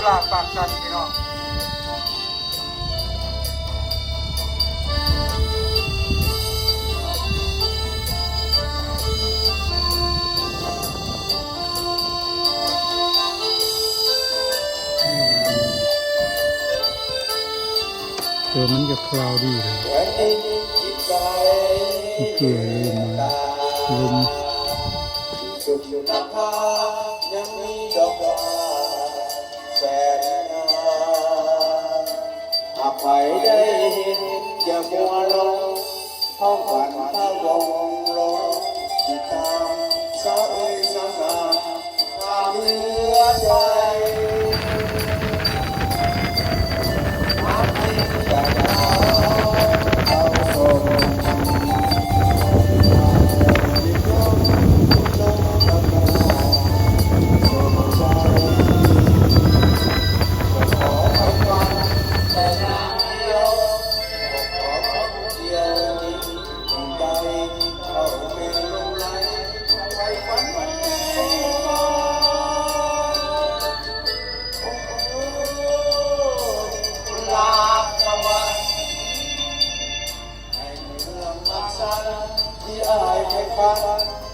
ປາກກັນພີ່ນ້ອງ. ເອີ ມັນຈະຄລາວດີເລີຍ ເກືອຍລົງມາ ລົມ ສຸດນະພາຍັງມີດອກບານແສນງາມ ຫາກໃຜໄດ້ເຫັນຢ່າມົວຫຼົງ ເພາະຝັນພະວົງລົງຕິດຕາມສາວເອີຍສາວງາມ ທີ່ອ້າຍໄດ້ຝັນ